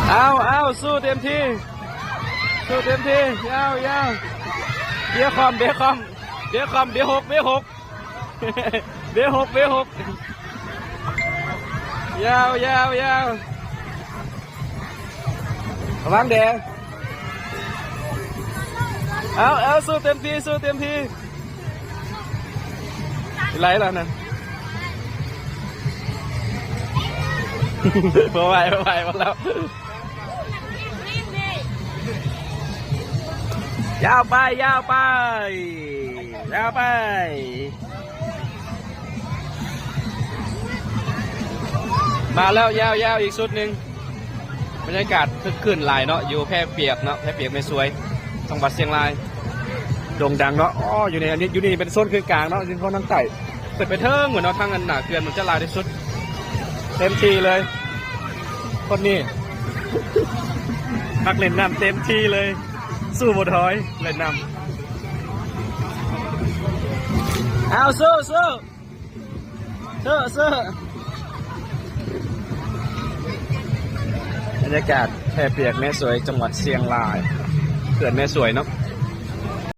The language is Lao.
ເອົາ ເອົາ ສູ້ເຕັມທີ່ ສູ້ເຕັມທີ່ ຍາວ ຍາວ ເບຍຄອມ ເບຍຄອມ ເບຍຄອມ ເບຍຫົກ ເບຍຫົກ ເບຍຫົກ ເບຍຫົກ ຍາວ ຍາວ ຍາວ ລະວັງເດີ ເອົາ ເອົາ ສູ້ເຕັມທີ່ ສູ້ເຕັມທີ່ ໄລ່ແລ້ວນັ້ນ ບໍ່ໄຫວ ບໍ່ໄຫວ ບໍ່ແລ້ວ ຍາວໄປ ຍາວໄປ ຍາວໄປ ມາແລ້ວ ຍາວໆ ອີກຊຸດໜຶ່ງ ບັນຍາກາດຄຶກຄື້ນຫຼາຍເນາະ ຢູ່ແພປຽກເນາະ ແພປຽກແມ່ສວຍ ຈັງຫວັດຊຽງລາຍ ໂດ່ງດັງເນາະ ອໍ ຢູ່ໃນອັນນີ້ ຢູ່ນີ້ເປັນໂຊນເຂື່ອນກາງເນາະ ຢູ່ທາງທາງໃຕ້ ຂຶ້ນໄປເທິງພຸ້ນເນາະ ທາງອັນໜ້າເຂື່ອນມັນຈະຫຼາຍທີ່ສຸດ ເຕັມທີ່ເລີຍ ຄົນນີ້ ມັກເລ່ນນ້ຳເຕັມທີ່ເລີຍ ສູ້ບໍ່ຖອຍ ເລ່ນນ້ຳ ເອົາ ສູ້ ສູ້ ເຊີ ເຊີ ບັນຍາກາດແພປຽກແມ່ສວຍ ຈັງຫວັດຊຽງລາຍ ເຂື່ອນແມ່ສວຍເນາະ